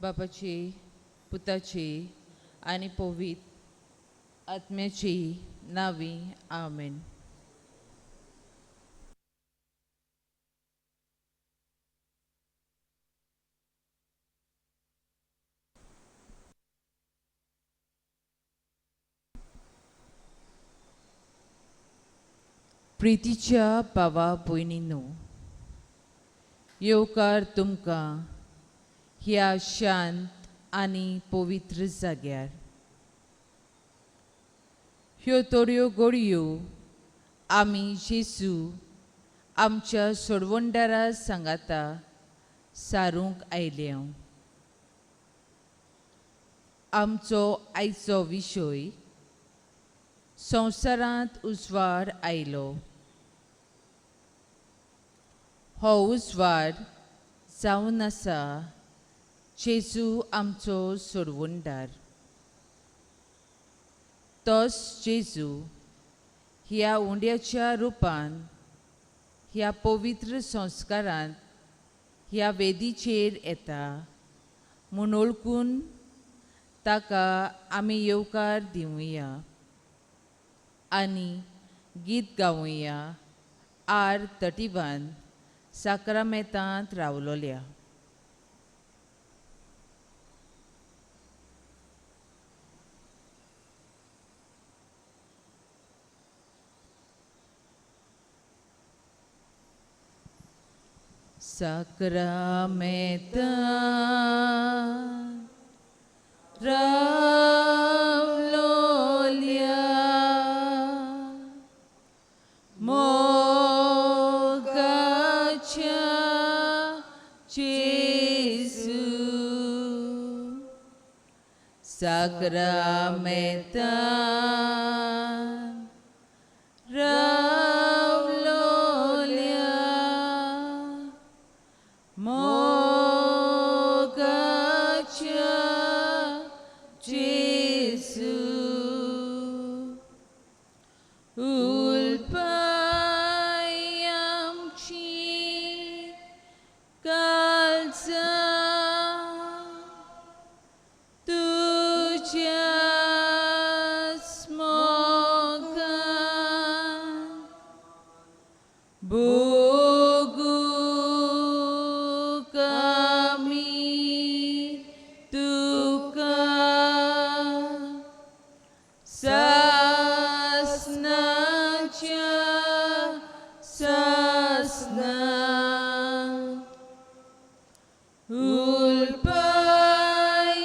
बापाची पुताची आनी पवित्र आत्म्याची नावी आमेन. प्रितीच्या भावा भयणीनो, येवकार तुमकां ह्या शांत आनी पवित्र जाग्यार. ह्यो थोड्यो घडयो आमी जेजू आमच्या सोडवणदारा सांगाता सारूंक आयल्या. आमचो आयचो विशय संवसारांत उजवाड आयलो. हो उजवाड जावन आसा जेजू आमचो सोडवणदार. तोच जेजू ह्या उंड्याच्या रुपान ह्या पवित्र संस्कारांत ह्या वेदीचेर येता म्हूण वळखून ताका आमी येवकार दिवया आनी गीत गावया. आर 31 साक्रामेंतांत रावलोल्या. साक्रामेंतांत रावलोल्या मोगाच्या जेजू साक्रामेंतांत रावलोल्या मोगाच्या जेजू. उलपाय आमची काळजां तुज्याच मोगान भोगूंक आमी तुका सासनाच्या सासना. उलपाय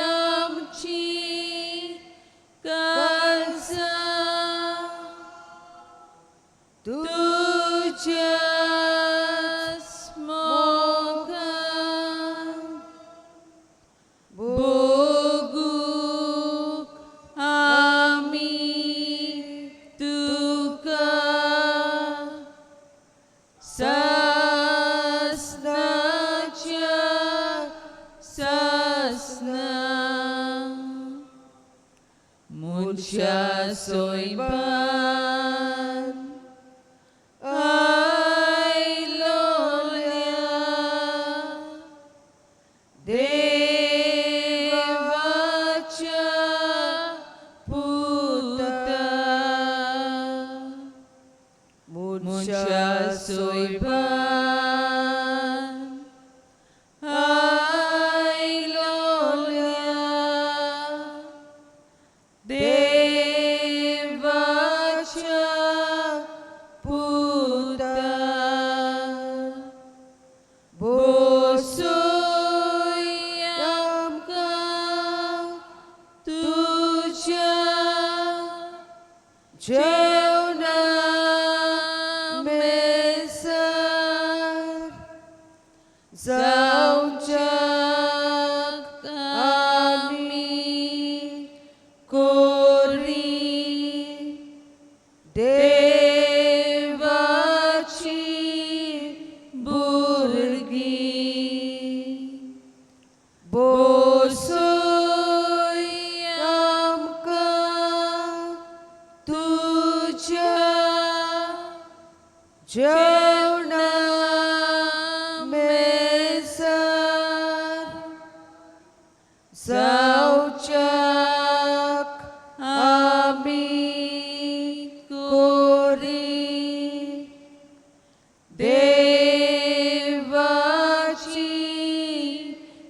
आमची काळजां तुज्याच मोगान भोगूंक आमी तुका सासनाच्या सासना. मनशा सोयबान आयलोल्या देवाच्या पुता मनशा सोयबान आयलोल्या देवाच्या पुता बोसूय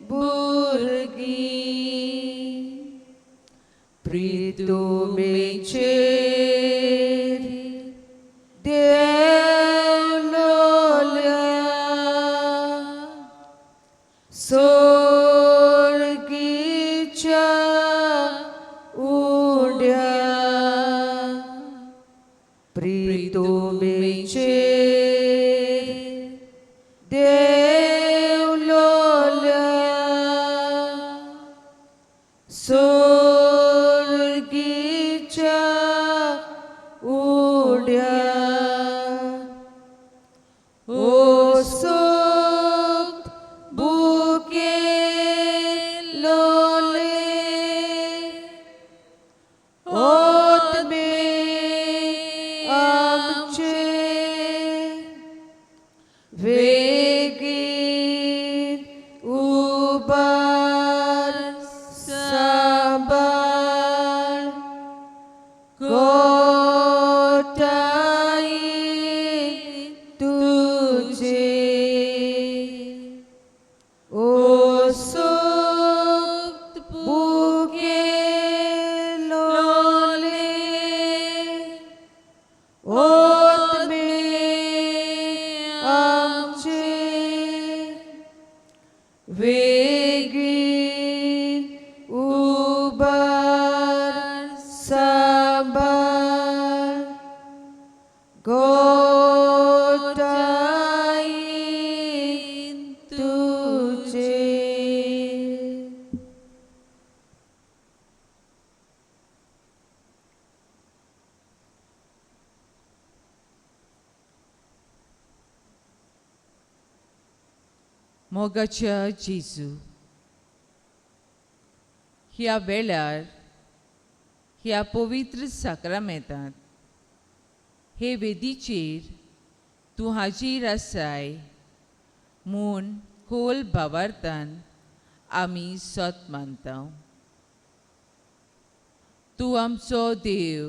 भुरगीं प्रितुमेचेर देवलोल्या सोर्गीच्या उड्या प्रितुमेचेर देवलोल्या सोर्गीच्या उड्या ओ सुख बुके लोले ओतमे आमचे वेगीन उबार सांबाळ गोटाई तुझे ओ सुख बुके लोले ओतमे आमचे वेगीन उबार सांबाळ गोटाई तुझे. मोगाच्या जेजू, ह्या वेळार ह्या पवित्र साक्रामेंतांत हे वेदीचेर तूं हाजीर आसाय म्हूण खोल भावार्थान आमी सत मानता. तूं आमचो देव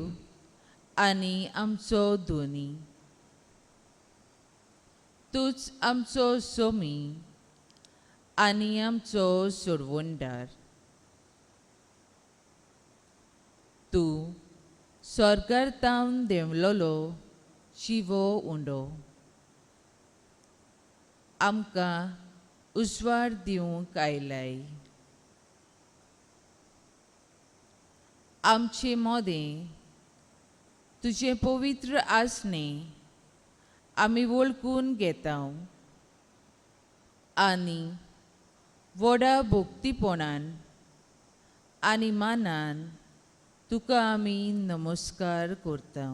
आनी आमचो धोनी, तूंच आमचो सोमी आनी आमचो सोडवणदार. तूं स्वर्गार तावन देंवलोलो जिवो उंडो आमकां उजवाड दिवंक आयलाय. आमचे मोदें तुजें पवित्र आसणें आमी वळखून घेता आनी व्हडा भक्तीपणान आनी मानान तुका आमी नमस्कार करता.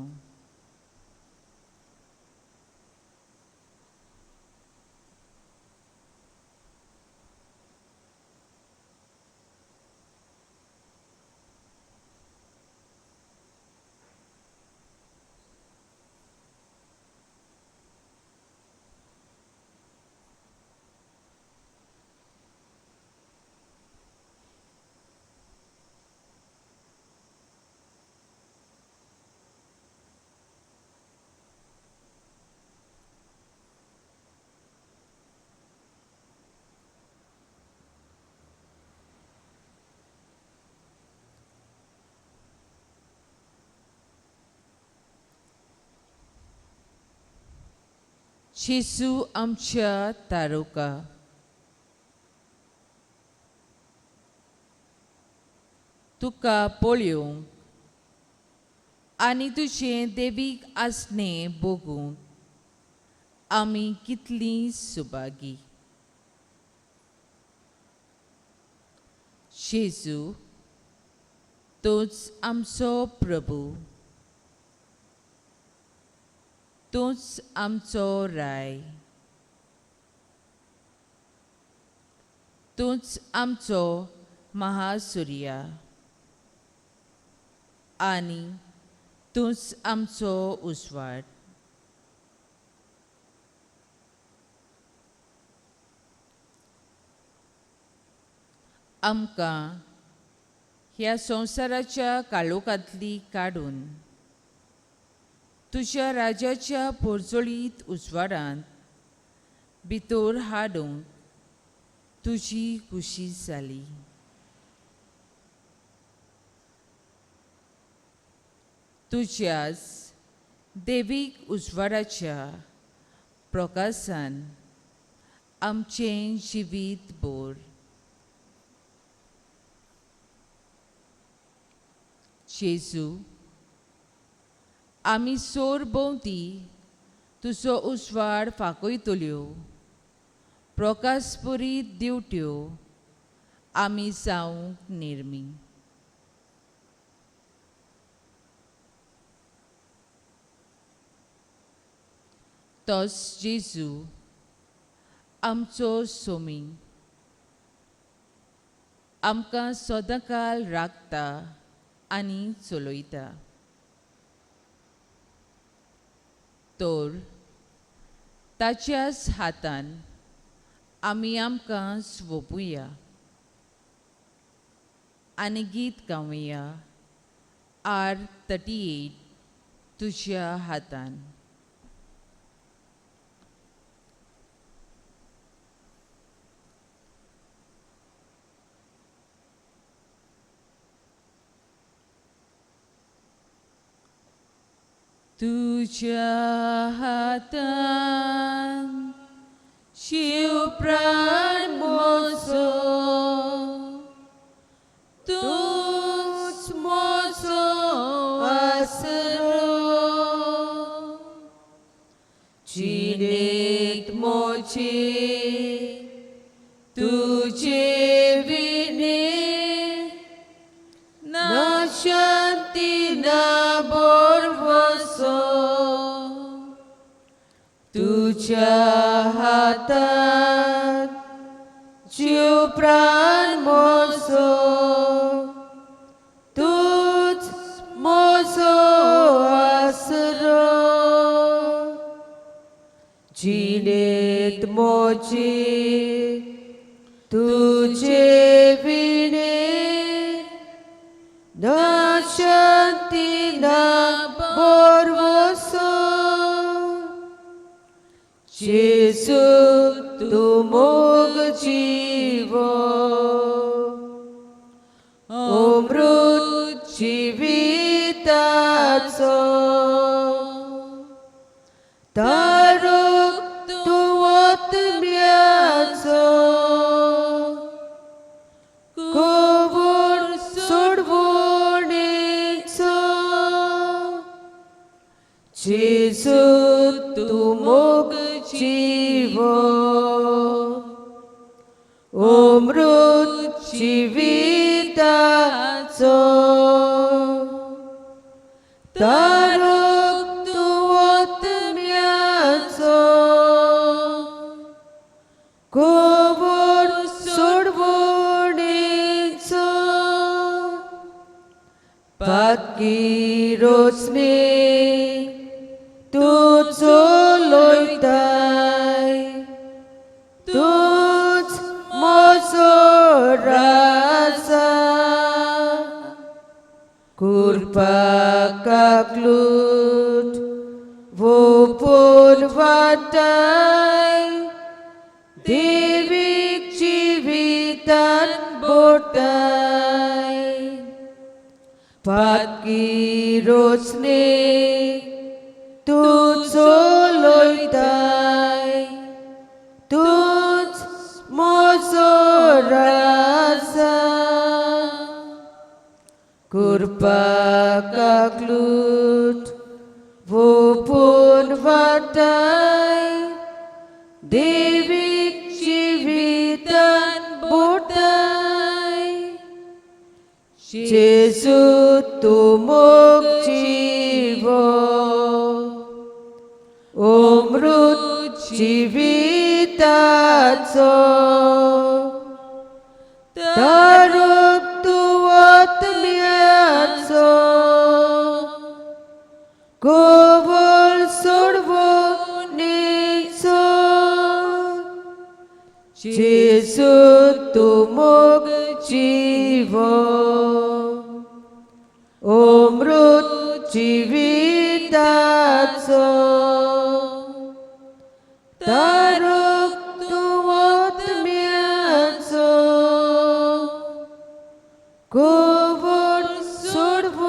जेजू आमच्या तारुका, तुका पळोवंक आनी तुजें देवीक आसणें भोगूंक आमी कितलीं सुभागी. जेजू तूंच आमचो प्रभू, तूंच आमचो राय, तूंच आमचो महासुर्या आनी तूंच आमचो उजवाड. आमकां ह्या संवसाराच्या काळोखांतली काडून तुज्या राज्याच्या पोरजोळीत उजवाडांत भितर हाडूंक तुजी खुशी जाली. तुज्याच देवीक उजवाडाच्या प्रकाशान आमचें जिवीत बोर. जेजू, आमी सोर भोंवती तुजो उजवाड फाकयतल्यो प्रकाशपुरी दिवट्यो आमी जावंक निर्मी. तोच जेजू आमचो सोमी आमकां सदांकाल राखता आनी चलयता. तर ताच्याच हातान आमी आमकां सोंपुया आनी गीत गावया R38 तुज्या हातान. तुज्या हातान शिव प्राण मोजो, तूंच मोजो आसरो, जिणेंत मोजे तुजे विणे ना शांती ना बोरवसो. तुज्या हातात जीव प्राण मोजो, तूच मोजो आसरो, जिणेंत मोजी तुजे विणे ना शांती ना बोरवसो. जेजू तूं मोग जिवो, अमृत जिविताचो, तारूक तूं आत्म्याचो, कोवूर सोडवणेचो. जेजू तूं मोग जिवो, अमृत जिविताचो, तारूक तूं आत्म्याचो, कोवूर सोडवणेचो. पातकी रोसने तूं चलयताय, तूंच म्हजो राजा, कृपा काकलूट वोपून वाटाय, देवीक जिवितान बोटाय. पातकी रोसने तूं चलयताय, तूंच म्हजो राजा, कृपा काकलूट वोपून वाटाय, देवीक जिवितान बोटाय. जेजू तूं मोग जिवो, अमृत जिविताचो, तारूक तूं आत्म्याचो, कोवल सोडवणेचो. जेजू तूं मोग जिवो, अमृत जिविताचो, तारूक तूं आत्म्याचो, गोवोर सोडवणेचो.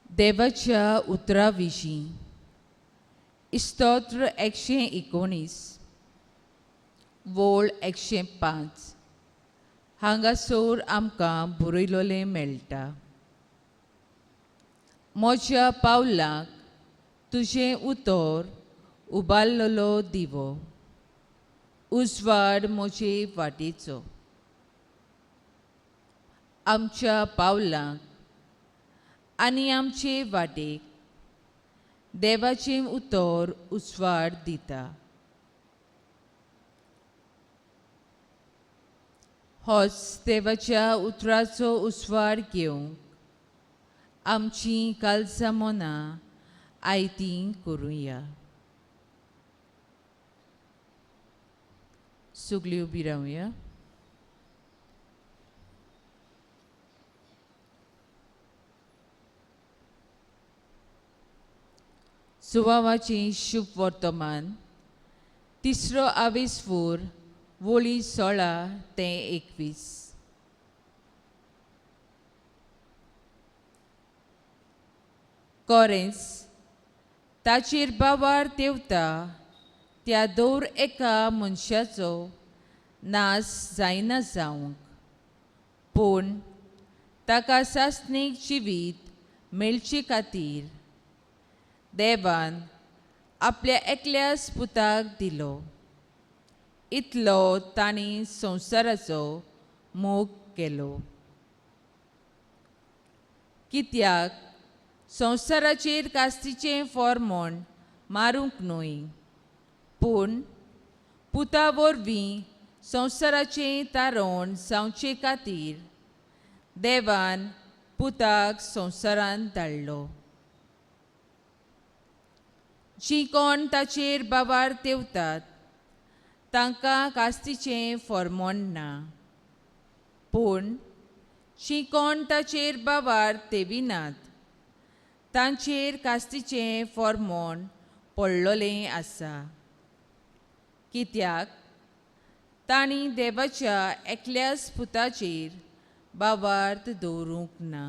देवाच्या उतरा विशीं स्तोत्र 119 वोळ 105 हांगासर आमकां बरयलोलें मेळटा. म्हज्या पावलाक तुजें उतर उबारलेलो दिवो, उजवाड म्हजे वाटेचो. आमच्या पावलांक आनी आमचे वाटेक देवाचें उतर उजवाड दिता. होच देवाच्या उतराचो उजवाड घेवंक आमची कालसां मनां आयतीं करुया. सगळीं उबी रावया. सुवावाचें शुभ वर्तमान तिसरो आवेसफूर वोळी 16 ते 21. कोरेंस ताचेर बावार तेवता त्या दर एका मनशाचो नाश जायना जावंक, पूण ताका सासणीक जिवीत मेळचे खातीर देवान आपल्या एकल्याच पुताक दिलो. इतलो तांणी संवसाराचो मोग केलो. कित्याक संवसाराचेर कास्तीचें फॉर्मोण मारूंक न्हय, पूण पुता वरवीं संवसाराचें तारण जावचे खातीर देवान पुताक संवसारांत धाडलो. जीं कोण ताचेर बाबार तेवतात तांकां कास्तीचें फॉर्मोण ना, पूण जीं कोण ताचेर बाबार तेविनात तांचेर कास्तीचें फॉर्मोण पडलोलें आसा. कित्याक तांणी देवाच्या एकल्याच पुताचेर बाबार्थ दवरूंक ना.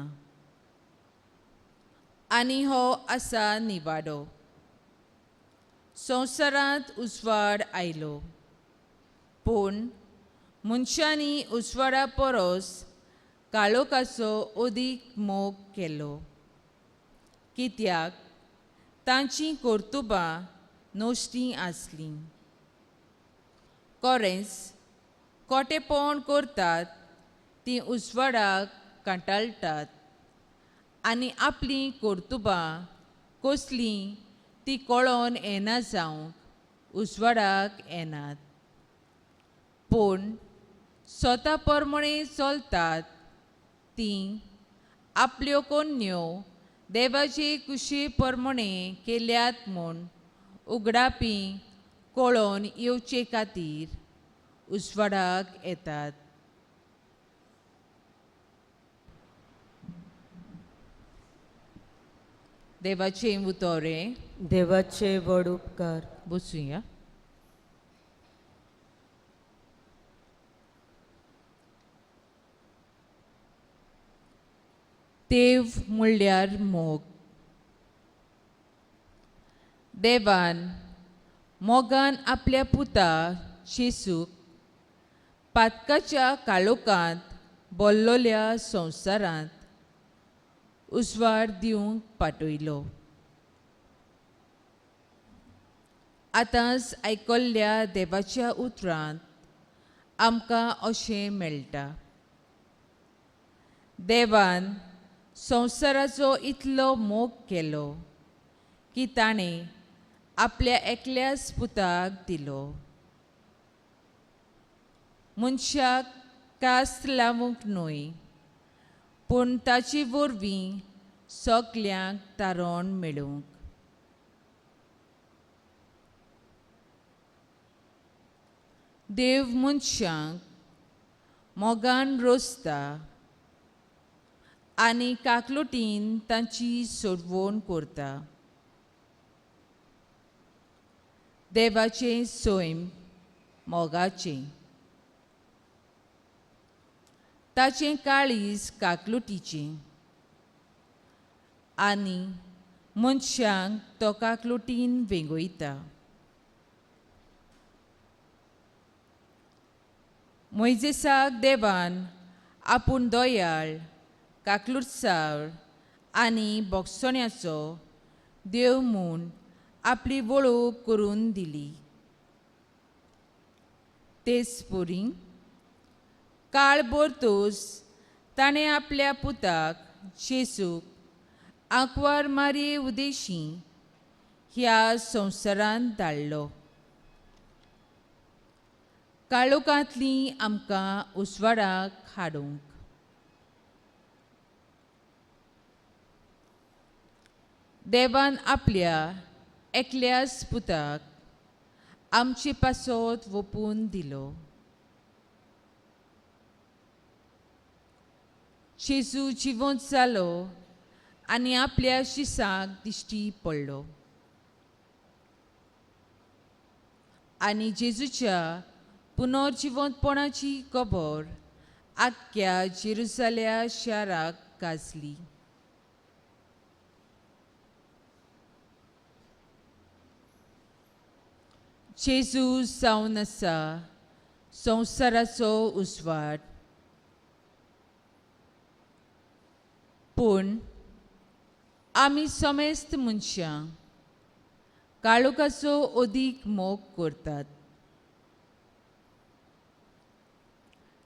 आनी हो आसा निवाडो. संवसारांत उजवाड आयलो, पूण मनशांनी उजवाडा परस काळोखाचो अदीक मोग केलो. कित्याक तांचीं कर्तुबां नश्टीं आसलीं. कोरेंस कोटेपण करतात तीं उजवाडाक कंटाळटात आनी आपलीं कर्तुबां कसलीं ती कळोन येना जावंक उजवाडाक येनात, पूण स्वता प्रमाणे चलतात तीं आपल्यो कोन्यो देवाचे कुशी प्रमाणे केल्यात म्हूण उगडापी कळोन येवचे खातीर उजवाडाक येतात. देवाचें उतोरें. देवाचे व्हड उपकार. बसुया. देव म्हणल्यार मोग. देवान मोगान आपल्या पुता जेसूक पातकाच्या काळोखांत बोल्लोल्या संवसारांत उजवाड दिवंक पाठयलो. आतांच आयकल्ल्या देवाच्या उतरांत आमकां अशें मेळटा, देवान संवसाराचो इतलो मोग केलो की ताणें आपल्या एकल्याच पुताक दिलो. मनशाक कास्त लावूंक न्हय, पूण ताचे वरवीं सगल्यांक तारण मेळूंक. देव मनशांक मोगान रोसता आनी काकलुटीन तांची सोडवण करता. देवाचें सैम मोगाचें, ताचें काळीज काकलुटीचें आनी मनशांक तो काकलुटीन वेंगयता. मोयजेसाक देवान आपूण दयाळ, काकलुटसाळ आनी बोगसण्याचो देव म्हूण आपली वळख करून दिली. तेच परी काळ भरतूच ताणें आपल्या पुताक जेजूक आंकवार मारये उदेशी ह्या संवसारांत धाडलो. काळोखांतली आमकां उजवाडाक हाडूंक. देवान आपल्या एकल्याच पुताक आमचे पासत वोपून दिलो. जेजू जिवंत जालो आनी आपल्या शिसाक दिश्टी पडलो आनी जेजूच्या पुनर्जिवंतपणाची खबर आख्ख्या जेरुजाल्या शाराक गाजली. जेजू जावन आसा संवसाराचो उजवाड, पूण आमी समेस्त मनशां काळोखाचो अदीक मोग करतात.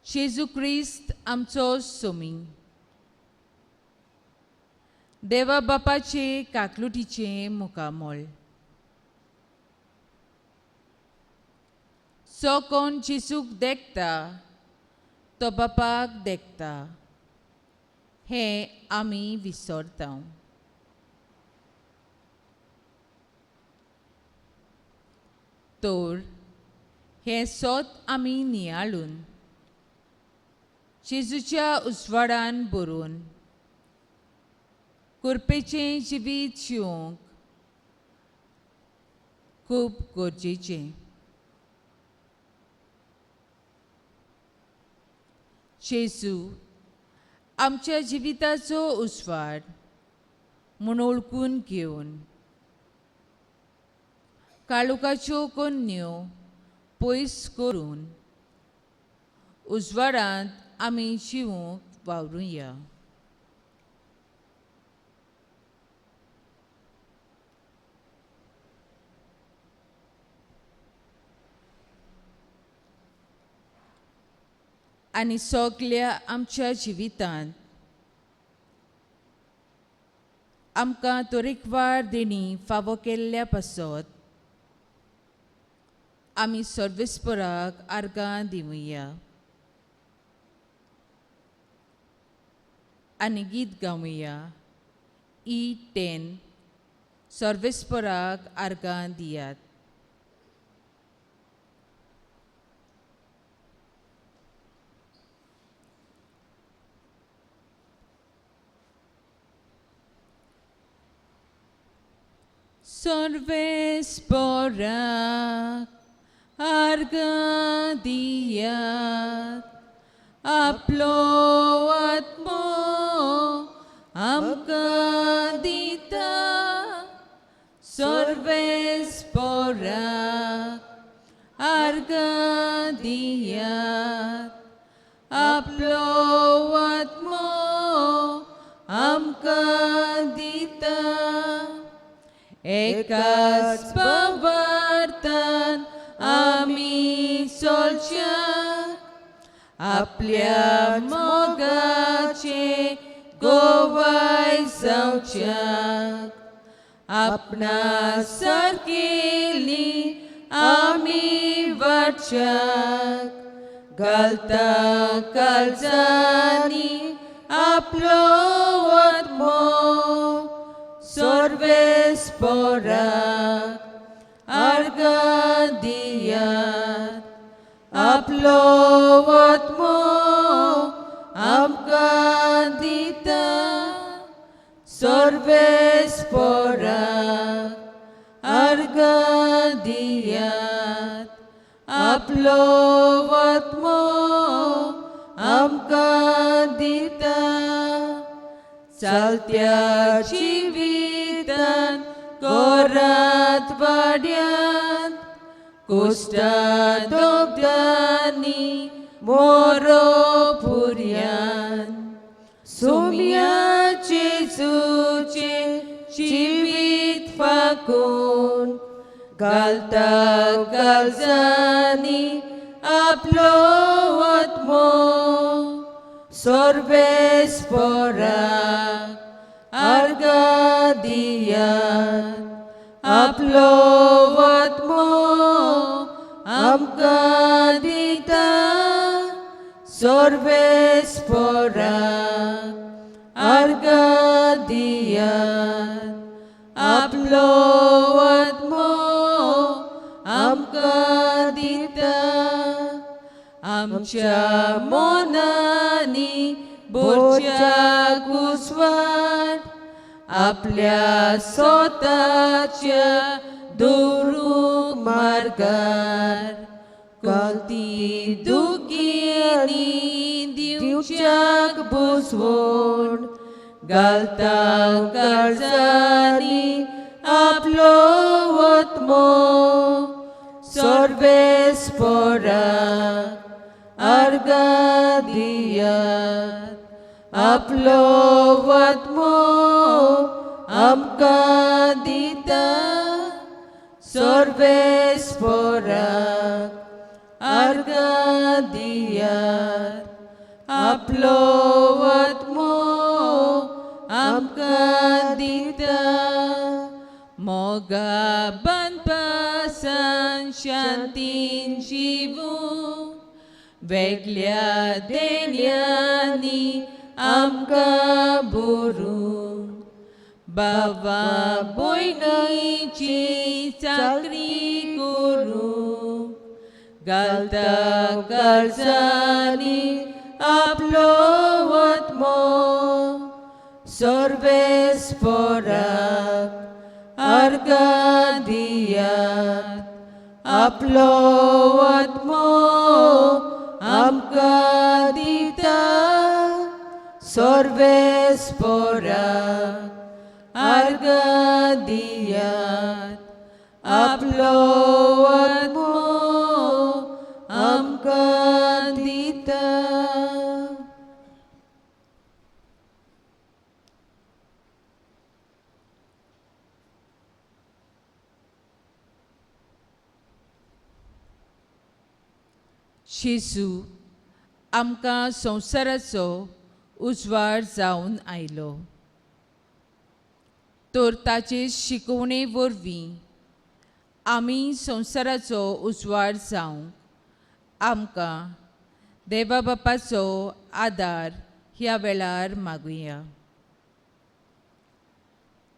जेजू क्रिस्त आमचो सोमी, देवा बापाचे काकलुटीचें मुखामळ. जो कोण जेजूक देखता तो बापाक देखता हें आमी विसरता. तर हें सत आमी नियाळून जेजूच्या उजवाडान भरून कृपेचें जिवीत जिवंक खूब गरजेचें. जेजू आमच्या जिविताचो उजवाड म्हूण वळखून घेवन काळोखाच्यो कोन्न्यो पयस करून उजवाडांत आमी जिवंक वावरुया. आनी सगल्या आमच्या जिवितांत आमकां तरेकवार देणी फावो केल्ल्या पासत आमी सर्वेस्पराक आर्गां दिवया आनी गीत गावया. E10 सर्वेस्पराक आर्गां दियात. सर्वेस्पराक आर्गां दियात, आपलो आत्मो आमकां दिता. सर्वेस्पराक आर्गां दियात, आपलो आत्मो आमकां दिता. एकाच पवार्थान आमी चलच्या, आपल्या मोगाचे गोवाय जावच्याक, आपणा सारकेली आमी वाडच्याक, घालता काळजांनी आपलो आत्मो. सर्वेस्पराक आर्गां दियात, आपलो आत्मो आमकां दिता सर्वेस्पोराक अर्गां दियात आपलो आत्मो आमकां दिता चलत्या जिवितान कोरात वाड्यात कुश्टा दोगदांनी मोरो पुर्यान सुम्या जेजूचें जिवीत फाकून घालता काळजांनी आपलो आत्मो सर्वेस्पोराक अर्गां दियात आपलो आत्मो आमकां दिता सर्वेस्पोराक अर्गां दियात आपलो आत्मो आमकां दिता आमच्या मनांनी भरच्या कुसवाट आपल्या स्वताच्या दुरू मार्गार कलती दुखियांनी दिवच्याक बुजवण घालता काळजांनी आपलो आत्मो सर्वेस्पोराक अर्गां दियात आपलो आत्मो आमकां दिता सर्वेस्पोराक अर्गां दियात आपलो आत्मो आमकां दिता मोगा बांदपासान शांतीन जिवूं वेगळ्या देण्यांनी आमकां बरूं बाबा भयणीची चाकरी करूं घालता काळजांनी आपलो आत्मो सर्वेस्पोराक अर्गां दियात आपलो आत्मो आमकां दिता सर्वेस्पोराक अर्गां दियात आपलो आत्मो आमकां दिता. जेजू आमकां संवसाराचो उजवाड जावन आयलो तर ताचे शिकवणे वरवीं आमी संवसाराचो उजवाड जावंक आमकां देवा बापाचो आदार ह्या वेळार मागुया.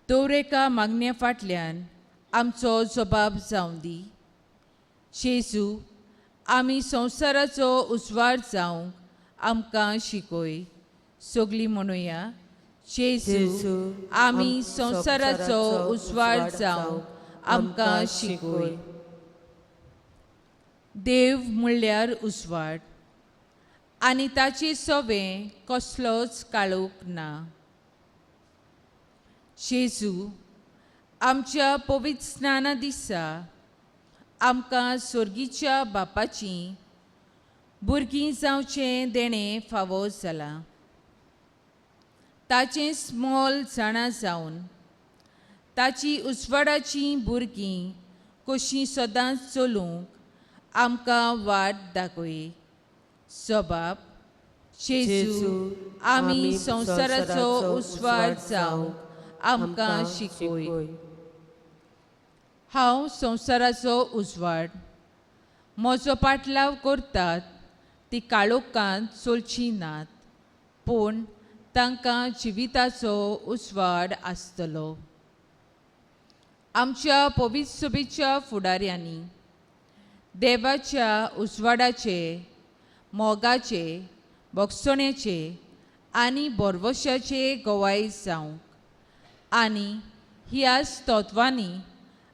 दर एका मागण्या फाटल्यान आमचो जबाब जावं दी. जेजू आमी संवसाराचो उजवाड जावंक आमकां शिकय. सगळीं म्हणुया, जेजू आमी संवसाराचो उजवाड जावंक आमकां शिकय. देव म्हणल्यार उजवाड आनी ताची सवें कसलोच काळोख ना. जेजू आमच्या पवित्र स्नाना दिसा आमकां सोर्गीच्या बापाची भुरगीं जावचें देणें फावो जालां. ताचें स्मॉल जाणा जावन ताची उजवाडाचीं भुरगीं कशीं सदांच चलूंक आमकां वाट दाखय. सबाब जेजू आमी संवसाराचो उजवाड जावंक आमकां शिकय. हांव संवसाराचो उजवाड. म्हजो पाटलाव करतात ती काळोखांत चलची नात पूण तांकां जिविताचो उजवाड आसतलो. आमच्या पवित्र सभेच्या फुडाऱ्यांनी देवाच्या उजवाडाचे, मोगाचे, भोगसण्याचे आनी बोरवशाचे गवाय जावंक आनी ह्याच तत्वांनी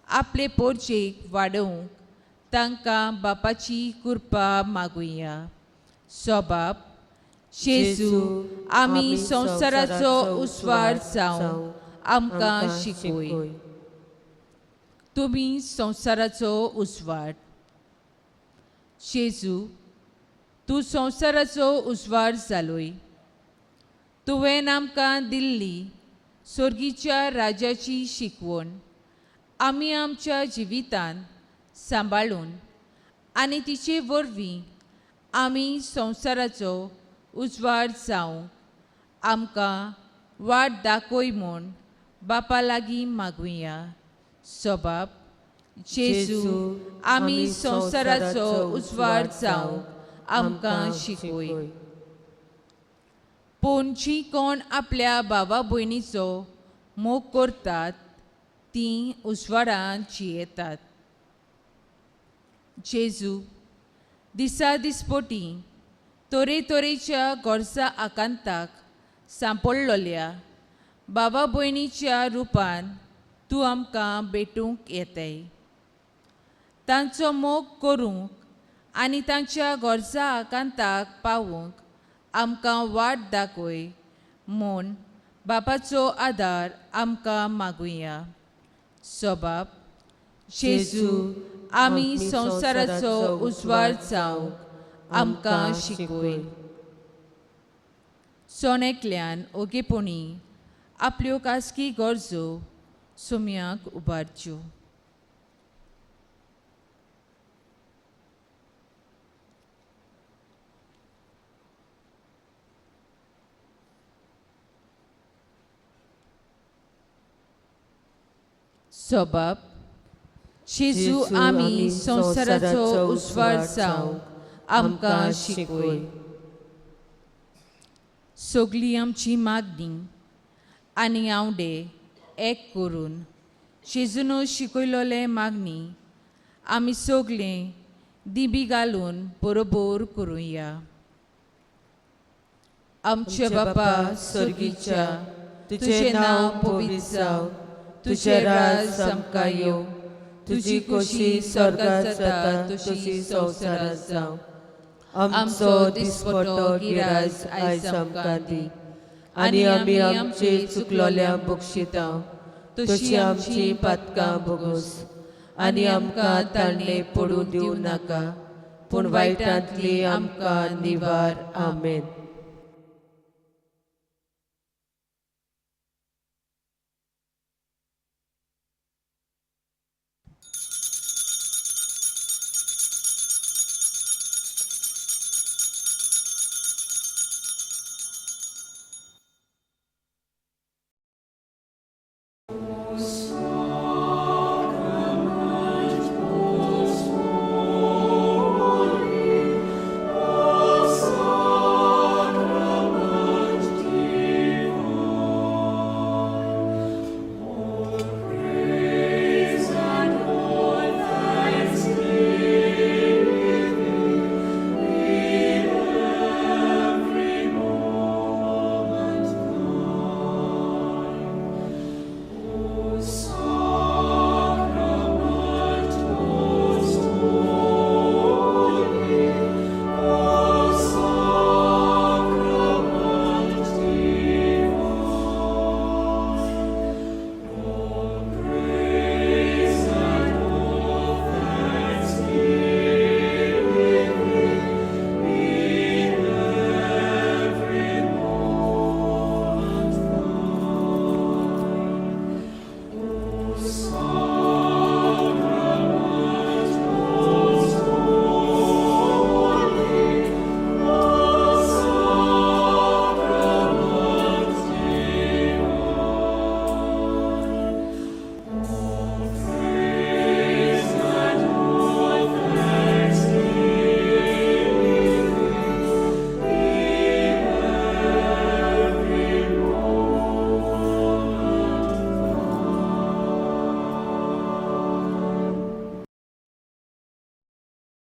आपले पोरचेक वाडोवंक तांकां बापाची कृपा मागुया. सोबाब जेजू, आमी संवसाराचो उजवाड जावंक आमकां शिकय. तुमी संवसाराचो उजवाड. जेजू, तूं संवसाराचो उजवाड जालोय. तुवें आमकां दिल्ली सोर्गीच्या राजाची शिकवण आमी आमच्या जिवितांत सांबाळून आनी तिचे वरवीं आमी संवसाराचो उजवाड जावंक आमकां वाट दाखय म्हूण बापा लागीं मागुया. सोबाब जेजू, आमी संवसाराचो उजवाड जावंक आमकां शिकय. पूण जीं कोण आपल्या भावा भयणीचो मोग करतात तीं उजवाडांत जियेतात. जेजू, दिसा दिसपटी तरेतरेच्या गरजा आकांताक सांपडलेल्या भावा भयणीच्या रुपान तूं आमकां भेटूंक येताय. तांचो मोग करूंक आनी तांच्या गरजा आकांताक पावूंक आमकां वाट दाखय म्हूण बापाचो आदार आमकां मागुया. सोबाब जेजू, आमी संवसाराचो उजवाड जावंक आमकां शिकय. सोणेकल्यान ओगेपणी आपल्यो खासगी गरजो सुम्याक उबारच्यो. सोबाब जेजू, आमी संवसाराचो उजवाड जावंक आमकां शिकय. सगली आमची मागणी आनी आवडे एक करून जेजून शिकयलोले मागणी आमी सगले दिबी घालून बरोबर करुया. आमच्या बापा स्वर्गीच्या, तुजें नांव पवित्र जावं, तुजें राज आमकां येवं, तुजी खोशी स्वर्गात जाता तशी संवसारांत जावं. आमचो दिसपटो गिराज आयज आमकां दी आनी आमी आमचे चुकलोल्या बक्षिता तशी आमची पातकां भोगोस आनी आमकां ताणें पडूं दिवं नाका, पूण वायटांतली आमकां निवार. आमेन.